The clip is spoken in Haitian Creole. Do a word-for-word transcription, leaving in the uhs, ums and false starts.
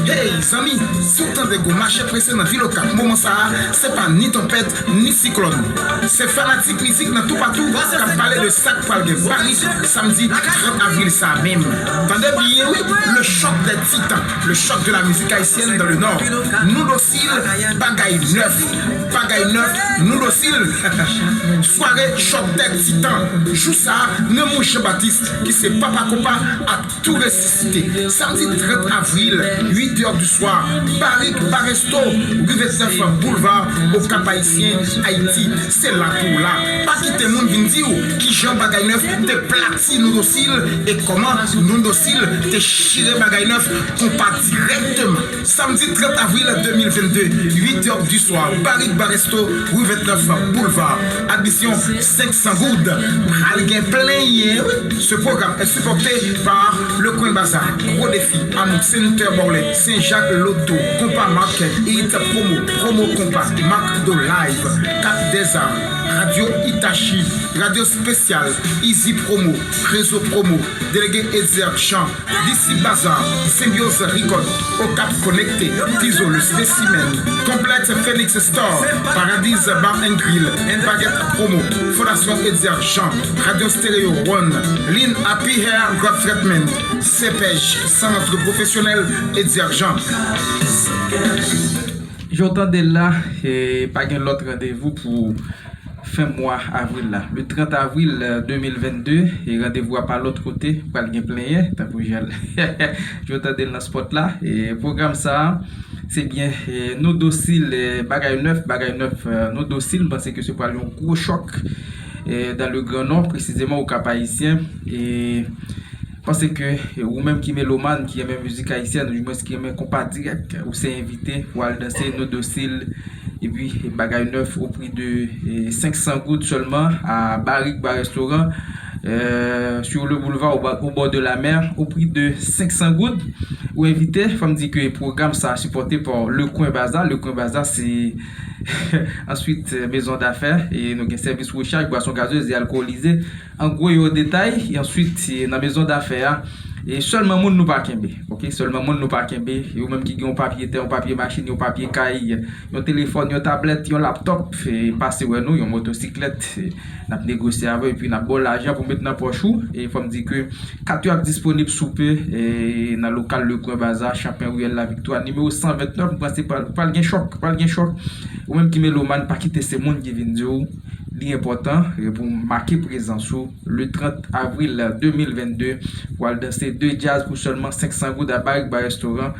Hey zanmi, si w tande gwo mache prese nan vil Okap moman sa a, se pa ni tanpèt, ni siklòn. Se fanatik mizik nan toupatou k ap pale de sa k pral gen Paris samdi trant avril sa a menm. Tande byen wi, le choc des titans, le choc de la musique haïtienne dans le Nord. Nou dosil, bagay nèf. Bagay nèf, nou dosil. Sware Choc des Titans. Jou sa a, Nemours Jean Baptiste, ki se papa konpa, ap tou resisite. Samdi trant avril, uit è di swa, Barik Baresto, ri vennèf Boulevard, Okap Ayisyen, Ayiti. Se la pou w la. Pa kite moun vin di w kijan Bagay Nèf te plati Nou Dosil e kòman Nou Dosil te chire Bagay Nèf konpa dirèkteman. Samdi trant avril de mil vennde, uit è di swa, Barik Baresto, ri vennèf Boulevard. Admisyon senk san goud. Pral gen plenyen, wi. Ce programme est supporté par Le Coin Bazar, Gros Défi, Amour Center Borlè, Saint-Jacques Lotto, Compas Market, Hit Promo, Promo Compas, Marc Do Live, Cap des Arts, Radio Hitachi, Radio Spéciale, Easy Promo, Réseau Promo, Délégué Etzer Jean, D C Bazar, Symbiose Record, Okap Connecté, Tizo le Spécimen, Complexe Phoenix Store, Paradise Bar and Grill, Baguette Promo, Fondation Etzer Jean, Radio Stereo One, Lin Happy Hair Growth Treatment, Cepej, Centre Professionnel Etzer Jean. Jan w tande l la, e, pa gen lòt randevou pou fen mwa avril la. Le trant avril, e, de mil vennde, e randevou a pa lòt kote, pral gen plenyen, tankou jan l, jan w tande l nan spòt la. E pwogram sa a, se byen, e, Nou Dosil, e, Bagay Nèf, Bagay Nèf, e, Nou Dosil, m panse ke se pral yon gwo chòk, e, dans le Grand Nord, presizeman Okap Ayisyen. E panse ke, e, ou menm ki melomàn, ki renmen mizik ayisyèn, ou dimwens ki renmen konpa dirèk, ou se envite pou al danse Nou Dosil, epi, e, Bagay Nèf o pri de, e, senk san goud sèlman a Barik Bar Restaurant, e, sur le boulevard au ba-, au bord de la mer, o pri de senk san goud. Ou envite, fò m di ke pwogram sa a sipòte pa Le Coin Bazar. Le Coin Bazar, se answit, e, mezon dafè, e nou gen sèvis rechaj, bwason gazez e alkolize. An gwo, yo detay, e answit, e, nan mezon dafè a, e sèlman moun nou pa kenbe, oke? Sèlman moun nou pa kenbe, e ou menm ki gen yon papye tè, yon papye machin, yon papye kay, yon telefòn, yon tablèt, yon laptòp, e pase wè nou, yon motosiklèt, e n ap negosye avè w, epi n ap ba w lajan pou met nan pòch ou, e fò m di ke kat yo ap disponib sou pe, e nan lokal Le Coin Bazar, Chanpin, riyèl Laviktwa, nimewo san vennèf, m panse pral, pral gen chòk, pral gen chòk. Ou menm ki melomàn, pa kite se moun ki vin di w, li enpòtan, e pou make prezans ou, le trant avril de mil vennde, pou al danse de djaz pou sèlman senk san goud a Barik Bar Restaurant.